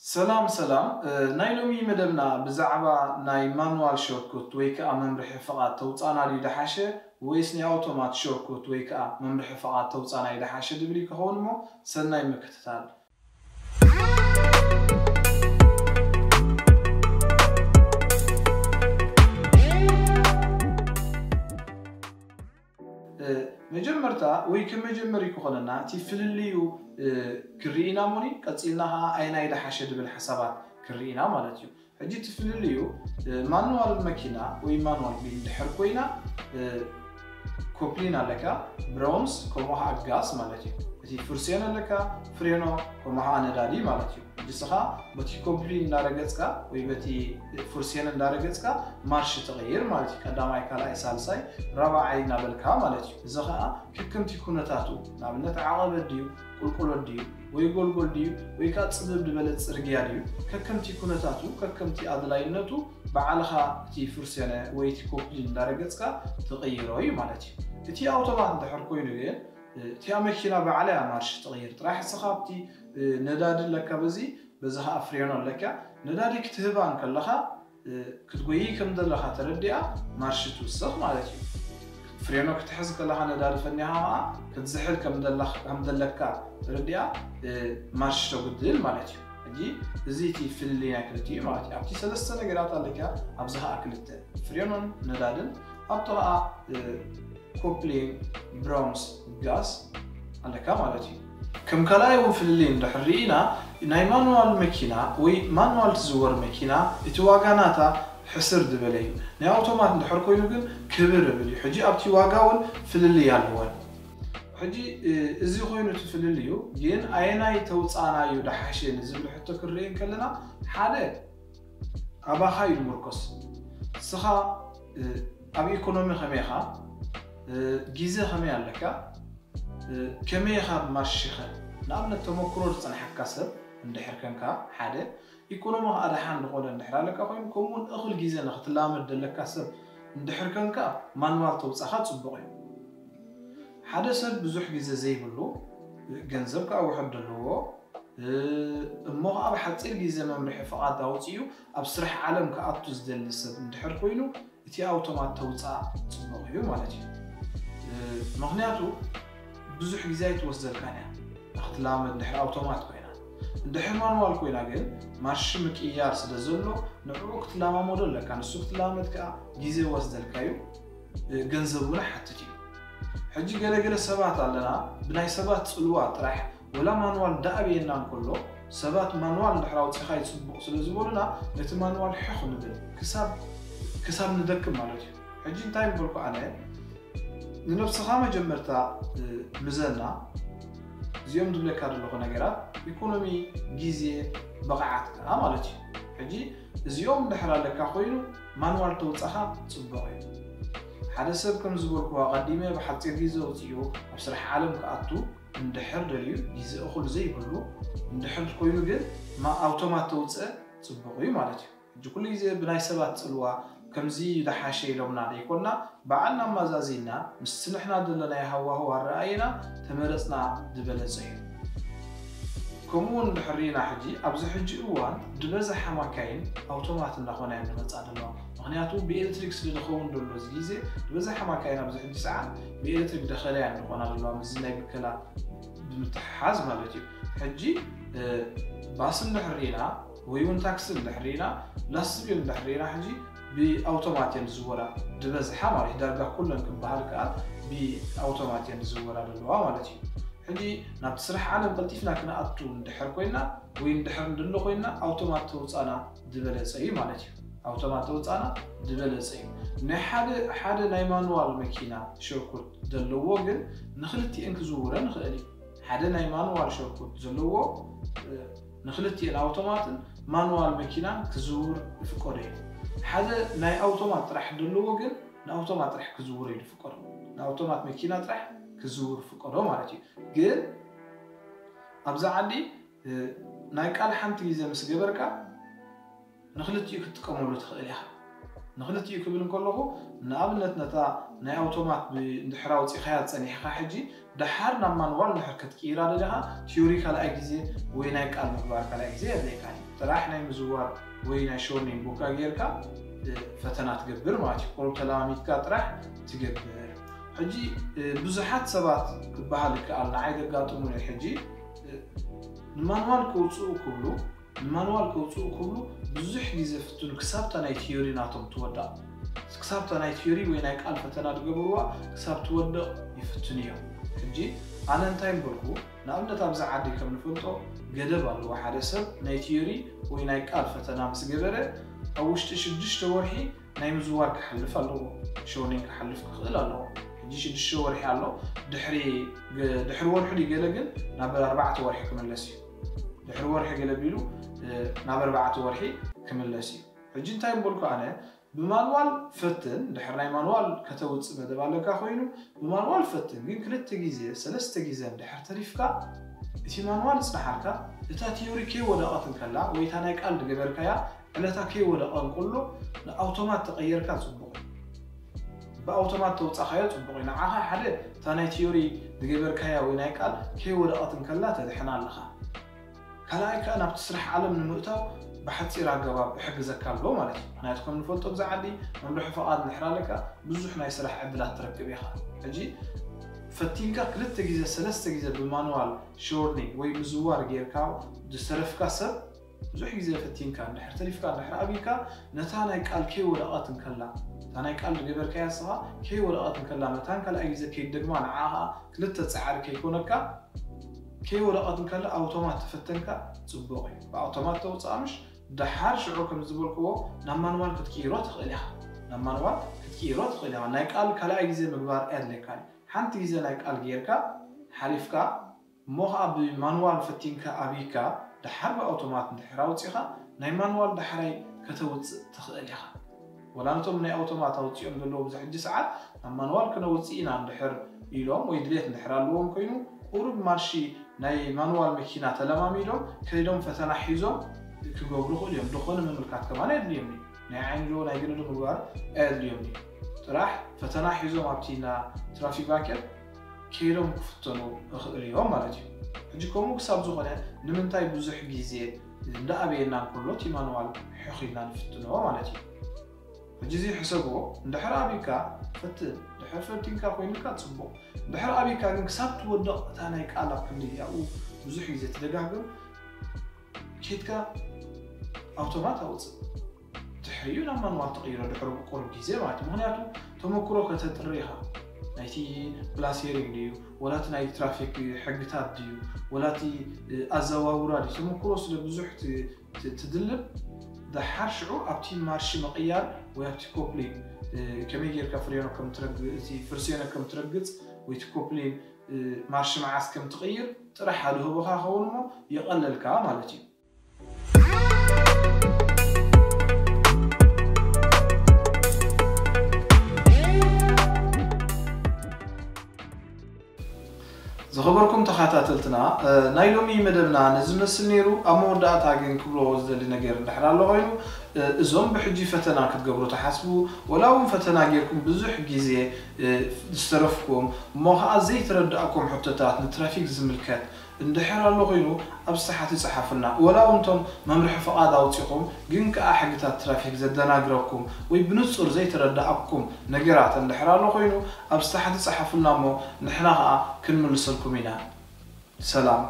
ሰላም ሰላም፣ ናይ ሎሚ መደብና ብዛዕባ ናይ ማኑዋል ሾርኩት ወይ ከዓ መምርሒ ፍቓድ ተውፃና ድዩ ደሓሸ ወይስ ናይ ኣውቶማት ሾርኩት ወይ ከዓ መምርሒ ፍቓድ ተውፃና እዩ ደሓሸ ድብል እዩ ክኸውን እሞ ሰናይ ምክትታል። መጀመርታ ወይ ከም መጀመሪ ክኾነና እቲ ፍልልዩ ክርኢና እሞኒ ቀፂልና ከዓ ኣየናይ ደሓሸ ድብል ሓሳባት ክርኢና ማለት እዩ። ሕጂ እቲ ፍልልዩ ማኑዋል መኪና ወይ ማኑዋል ቢል ድሕር ኮይና ኮፕሊን ኣለካ፣ ብሮንስ ከምኡ ከዓ ጋስ ማለት እዩ። እቲ ፍርሴን ኣለካ፣ ፍሬኖ ከምኡ ከዓ ነዳዲ ማለት እዩ። ሕጂ ስኻ በቲ ኮፕሊን እንዳረገፅካ ወይ በቲ ፍርሴን እንዳረገፅካ ማርሽ ትቕይር ማለት እዩ። ቀዳማይ፣ ካልኣይ፣ ሳልሳይ፣ ራብዓይ እናበልካ ማለት እዩ። እዚ ከዓ ከከምቲ ኩነታቱ፣ ንኣብነት ዓቐበት ድዩ፣ ቁልቁሎት ድዩ፣ ወይ ጎልጎል ድዩ፣ ወይ ከዓ ፅብብ ዝበለ ፅርግያ ድዩ፣ ከከምቲ ኩነታቱ፣ ከከምቲ ኣድላይነቱ ባዕልኻ እቲ ፍርሴነ ወይ እቲ ኮፕሊን እንዳረገፅካ ትቕይሮ እዩ ማለት እዩ። እቲ ኣውቶማት እንድሕር ኮይኑ ግን እቲኣ መኪና ባዕላ እያ ማርሽ ትቕይር። ጥራሕ እስኻ ኣብቲ ነዳዲ ኣለካ፣ በዚ በዚ ከዓ ፍሬኖ ኣለካ። ነዳዲ ክትህባ እንከለኻ ክትጎይ ከም ዘለኻ ተረዲኣ ማርሽ ትውስኽ ማለት እዩ። ፍሬኖ ክትሕዝ ከለኻ ነዳዲ ፈኒኻ ከዓ ክትዝሕል ከም ዘለካ ተረዲኣ ማርሽ ተጉድል ማለት እዩ። ሕጂ እዚ እቲ ፍልልይ ናይ ክልቲኡ ማለት እዩ። ኣብቲ ሰለስተ ነገራት ኣለካ፣ ኣብዚ ከዓ ክልተ ፍሬኖን ነዳድን ኣብቲ ከዓ ኮፕሊን ብሮንስ ጋስ ኣለካ ማለት እዩ። ከም ካልኣይ እውን ፍልልይ እንድሕር ርኢና ናይ ማኑዋል መኪና ወይ ማኑዋል ትዝወር መኪና እቲ ዋጋ ናታ ሕስር ዝበለ እዩ። ናይ ኣውቶማት እንድሕር ኮይኑ ግን ክብር እብል እዩ። ሕጂ ኣብቲ ዋጋ እውን ፍልልይ ኣለወን። ሕጂ እዚ ኮይኑ እቲ ፍልልዩ ግን ኣየናይ ተውፃና እዩ ደሓሸ ንዝብል ሕቶ ክንርኢ እንከለና ሓደ ኣባኻ እዩ ዝምርኮስ። ንስኻ ኣብ ኢኮኖሚ ከመይ ኢኻ፣ ግዜ ከመይ ኣለካ፣ ከመይ ኢኻ ማርሽኸ። ንኣብነት ተመክሮ ዝፀንሓካ ሰብ እንድሕር ከንካ ሓደ፣ ኢኮኖሚ ከዓ ደሓን ዝኾነ እንድሕር ኣለካ ኮይኑ፣ ከምኡውን እኹል ግዜ ንክትላመድ ዘለካ ሰብ እንድሕር ከንካ ማንዋል ተውፃኻ ፅቡቕ እዩ። ሓደ ሰብ ብዙሕ ግዜ ዘይብሉ፣ ገንዘብ ከዓ ውሕድ ዘለዎ፣ እሞ ከዓ ብሓፂር ግዜ መምርሒ ፍቓድ ኣውፂኡ ኣብ ስራሕ ዓለም ክኣቱ ዝደሊ ሰብ እንድሕር ኮይኑ እቲ ኣውቶማት ተውፃእ ፅቡቕ እዩ ማለት እዩ። ምክንያቱ ብዙሕ ግዜ ኣይትወስደልካን እያ ንክትላመድ እንድሕር ኣውቶማት ኮይና። እንድሕር ማንዋል ኮይና ግን ማርሽ ምቅያር ስለ ዘሎ ንዕኡ ክትለማመዶ ኣለካ። ንሱ ክትለማመድ ከዓ ግዜ ወስደልካ እዩ፣ ገንዘብ እውን ሓትት እዩ። ሕጂ ገለገለ ሰባት ኣለና ብናይ ሰባት ፅልዋ ጥራሕ ወላ ማንዋል ዳኣበየና እንከሎ ሰባት ማንዋል እንድሕር ኣውፂኻ ይፅቡቕ ስለ ዝበሉና ነቲ ማንዋል ሕኽ ንብል ክሳብ ክሳብ ንደክም ማለት እዩ። ሕጂ እንታይ ምበልኩ ኣነ ንነብስኻ መጀመርታ ምዘና። እዚኦም ዝብለካ ዘለኹ ነገራት ኢኮኖሚ፣ ግዜ፣ ብቕዓት ከዓ ማለት እዩ። ሕጂ እዚኦም እንድሕር ኣለካ ኮይኑ ማንዋል ተውፃኻ ፅቡቕ እዩ። ሓደ ሰብ ከም ዝበልኩ ኣቐዲመ ብሓፂር ግዜ ውፅኡ ኣብ ስራሕ ዓለም ክኣቱ እንድሕር ደልዩ ግዜ እኹል ዘይብሉ እንድሕር ኮይኑ ግን ኣውቶማት ተውፅእ ፅቡቕ እዩ ማለት እዩ። ሕጂ ኩሉ ግዜ ብናይ ሰባት ፅልዋ ከምዚ ደሓሸ ኢሎምና ዘይኮንና ባዕልና ኣማዛዚና ምስቲ ንሕና ዘለናዮ ሃዋህው ኣረኣይና ተመረፅና ዝበለፀ እዩ። ከምኡ እውን እንድሕር ርኢና ሕጂ ኣብዚ ሕጂ እዋን ዝበዝሓ ማካይን ኣውቶማት እናኾና እየን ዝመፃ ዘለዋ። ምክንያቱ ብኤሌክትሪክ ስለ ዝኸውን ዘሎ እዚ ግዜ ዝበዝሓ ማካይን ኣብዚ ሕጂ ሰዓት ብኤሌክትሪክ ደኸለያ እየን ዝኾና ዘለዋ ምስዚ ናይ ብከላ ብምትሕሓዝ ማለት እዩ። ሕጂ ባስ እንድሕር ርኢና ወይ እውን ታክሲ እንድሕር ርኢና ላስቤል እንድሕር ርኢና ሕጂ ብኣውቶማት እየን ዝዝወራ ዝበዝሓ ማለት እዩ። ዳርጋ ኩለን ክበሃል ከኣል ብኣውቶማት እየን ዝዝወራ ዘለዋ ማለት እዩ። ሕጂ ናብቲ ስራሕ ዓለም ቀልጢፍና ክንኣቱ እንድሕር ኮይና ወይ እንድሕር እንድሎ ኮይና ኣውቶማት ተውፃና ዝበለፀ እዩ ማለት እዩ። ኣውቶማት ተውፃና ዝበለፀ እዩ። ናይ ሓደ ሓደ ናይ ማኑዋል መኪና ሸርኩት ዘለዎ ግን ንክልቲኤን ክዝውረን ይኽእል እዩ። ሓደ ናይ ማኑዋል ሸርኩት ዘለዎ ንክልቲኤን ኣውቶማትን ማኑዋል መኪናን ክዝውር ይፍቀዶ እዩ። ሓደ ናይ ኣውቶማት ጥራሕ ዘለዎ ግን ንኣውቶማት ጥራሕ ክዝውር እዩ ዝፍቀዶ። ንኣውቶማት መኪና ጥራሕ ክዝውር ፍቀዶ ማለት እዩ። ግን ኣብዚ ዓዲ ናይ ቃል ሓንቲ ግዜ ምስ ገበርካ ንክልቲኡ ክትጥቀመሉ ትኽእል ኢኻ። ንክልቲኡ ክብል እንከለኹ፣ ንኣብነት ነታ ናይ ኣውቶማት ብ-፣ እንድሕር ኣውፂኻያ ጸኒሕካ፣ ሕጂ ደሓር ናብ ማንዋል እንድሕር ክትቅይራ ደሊኻ፣ ቲዮሪ ካልኣይ ግዜ ወይ ናይ ቃል ምግባር ካልኣይ ግዜ የድልየካ እዩ። ጥራሕ ናይ ምዝዋር ወይ ናይ ሾርኒንግ ቡካ ጌርካ፣ እ፣ ፈተና ትገብር ማለት እዩ። ቁሩብ ተለማሚድካ ጥራሕ ትገብር። ሕጂ፣ እ፣ ብዙሓት ሰባት ክበሃል ይከኣል፣ ንዓይ ዘጋጥሙኒ ሕጂ፣ እ፣ ንማንዋል ከውፅኡ ክብሉ ንማንዋል ከውፅኡ ክብሉ ብዙሕ ግዜ ፍትኑ ክሳብታ ናይ ቲዮሪ ናቶም ትወዳቕ። ክሳብታ ናይ ቲዮሪ ወይ ናይ ቃል ፈተና ዝገብርዋ ክሳብ ትወድቕ ይፍትኑ እዮም። ሕጂ ኣነ እንታይ ምበልኩ፣ ንኣብነት ኣብዚ ዓዲ ከም ንፈልጦ ገደብ ኣለዎ። ሓደ ሰብ ናይ ቲዮሪ ወይ ናይ ቃል ፈተና ምስ ገበረ ኣብ ውሽጢ ሽዱሽተ ወርሒ ናይ ምዝዋር ክሓልፍ ኣለዎ። ሾርኒንግ ክሓልፍ ክኽእል ኣለዎ። ሕጂ ሽዱሽተ ወርሒ ኣሎ። ድሕሪ፣ ድሕሪ ወርሑ ድዩ ገለ ግን ናብ ኣርባዕተ ወርሒ ክምለስ እዩ። ድሕሪ ወርሒ ገለ ቢሉ፣ እ፣ ናብ ኣርባዕተ ወርሒ ክምለስ እዩ። ሕጂ እንታይ ምበልኩ ኣነ፣ ብማንዋል ፈትን፣ ድሕር ናይ ማንዋል ከተውፅእ መደብ ኣለካ ኮይኑ፣ ብማንዋል ፈትን፣ ግን ክልተ ግዜ፣ ሰለስተ ግዜ ድሕር ተሪፍካ፣ እቲ ማንዋል ይፅናሓልካ፣ እታ ቲዮሪ ከይወደቐት እንከላ፣ ወይ እታ ናይ ቃል ዝገበርካያ ዕለታ ከይወደቐ እንከሎ፣ ንኣውቶማት ተቐየርካ ፅቡቕ እዩ። ብኣውቶማት ተውፃኻዮ ፅቡቕ እዩ። ንዓኻ ሓደ፣ እታ ናይ ቲዮሪ ዝገበርካያ ወይ ናይ ቃል ከይወደቐት እንከላ ተድሕና ኣለኻ። ካልኣይ ከኣ ናብቲ ስራሕ ዓለም ንምእታው ብሓጺር ኣገባብ እሕግዘካ ኣሎ ማለት እዩ። ምኽንያቱ ከም ንፈልጦ ኣብዚ ዓዲ መምርሒ ፍቓድ እንድሕር ኣለካ ብዙሕ ናይ ስራሕ ዕድላት ትረክብ ኢኻ። ሕጂ ፈቲንካ ክልተ ግዜ ሰለስተ ግዜ ብማንዋል ሾርኒንግ ወይ ምዝዋር ጌርካ ዝተረፍካ ሰብ ብዙሕ ግዜ ፈቲንካ እንድሕር ተሪፍካ እንድሕር ኣቢካ ነታ ናይ ቃል ከይወደቐት እንከላ እታ ናይ ቃል ዝገበርካያ ንስኻ ከይወደቐት እንከላ መታን ካልኣይ ግዜ ከይደግማ ንዓኻ ክልተ ጻዕሪ ከይኮነካ ከይወደቐት እንከላ ኣውቶማት ተፈተንካ ጽቡቕ እዩ። ብኣውቶማት ተውፅኣ ምሽ ደሓር ሽዑ ከም ዝበልክዎ ናብ ማንዋል ክትቅይሮ ትኽእል ኢኻ። ናብ ማንዋል ክትቅይሮ ትኽእል ኢኻ። ናይ ቃል ካልኣይ ግዜ ምግባር ኣየድልየካን እዩ። ሓንቲ ግዜ ናይ ቃል ጌርካ ሓሊፍካ እሞ ኸዓ ብማንዋል ፈቲንካ ኣቢካ ደሓር ብኣውቶማት እንድሕር ኣውፂኻ ናይ ማንዋል ዳሕራይ ከተውፅእ ትኽእል ኢኻ። ወላ ነቶም ናይ ኣውቶማት ኣውፂኦም ዘለዉ ኣብዚ ሕጂ ሰዓት ናብ ማንዋል ክነውፅእ ኢና እንድሕር ኢሎም ወይ ድሌት እንድሕር ኣለዎም ኮይኑ ቁሩብ ማርሺ ናይ ማንዋል መኪና ተለማሚዶም ከይዶም ፈተና ሒዞም ክገብሩ ይኽእሉ እዮም። ዝኾነ ምምልካት ከማን ኣየድልዮም እዩ። ናይ ዓይኒ ዶ ናይ ገለ ዶ ምግባር ኣየድልዮም እዩ። ጥራሕ ፈተና ሒዞም ኣብቲ ና ትራፊክ ቫኬር ከይዶም ክፍተኑ ይኽእሉ እዮም ማለት እዩ። ሕጂ ከምኡ ክሳብ ዝኾነ ንምንታይ ብዙሕ ግዜ እንዳኣበየና እንከሎ እቲ ማንዋል ሕኽ ኢልና ንፍትኖ ማለት እዩ። ሕጂ እዚ ሕሰብዎ፣ እንድሕር ኣቢካ ፈትን፣ እንድሕር ፈቲንካ ኮይኑካ ጽቡቕ፣ እንድሕር ኣቢካ ግን ክሳብ ትወድቕ እታ ናይ ቃል ኣብ ክንዲ ኣብኡ ብዙሕ ግዜ ትደጋግም ኬድካ ኣውቶማት ኣውፅእ። ድሕሪኡ ናብ ማንዋል ተቐይሮ ድሕሪ ቁሩብ ግዜ ማለት እዩ። ምኽንያቱ ተመክሮ ከተጥሪ ኢኻ። ናይቲ ፕላስ ሄሪንግ ድዩ ወላ እቲ ናይ ትራፊክ ሕግታት ድዩ ወላ እቲ ኣዘዋውራ ድዩ ተመክሮ ስለ ብዙሕ ትድልብ ደሓር ሽዑ ኣብቲ ማርሺ ምቕያር ወይ ኣብቲ ኮፕሊን ከመይ ጌርካ ፍሬኖ ከም ትረግፅ እቲ ፍርሴኖ ከም ትረግፅ ወይ እቲ ኮፕሊን ማርሺ መዓስ ከም ትቕይር ጥራሕ ኣድህቦኻ ኸውን እሞ የቐለልካ ማለት እዩ። ዝኸበርኩም ተኸታተልትና ናይ ሎሚ መደብና ነዚ መስል ነይሩ። ኣብ መወዳእታ ግን ክብሎ ዝደሊ ነገር እንድሕር ኣሎ ኮይኑ እዞም ብሕጂ ፈተና ክትገብሩ ትሓስቡ ወላ እውን ፈተና ጌርኩም ብዙሕ ግዜ ዝተረፍኩም እሞ ከዓ ዘይተረዳእኩም ሕቶታት ንትራፊክ ዝምልከት እንድሕር ኣሎ ኮይኑ ኣብ ዝተሓት ይፅሓፉልና። ወላ እውን እቶም መምርሒ ፍቓድ ኣውፂኹም ግን ከዓ ሕግታት ትራፊክ ዘደናግረኩም ወይ ብንፁር ዘይተረዳእኩም ነገራት እንድሕር ኣሎ ኮይኑ ኣብ ዝተሓት ይፅሓፉልና እሞ ንሕና ከዓ ክንምልሰልኩም ኢና። ሰላም።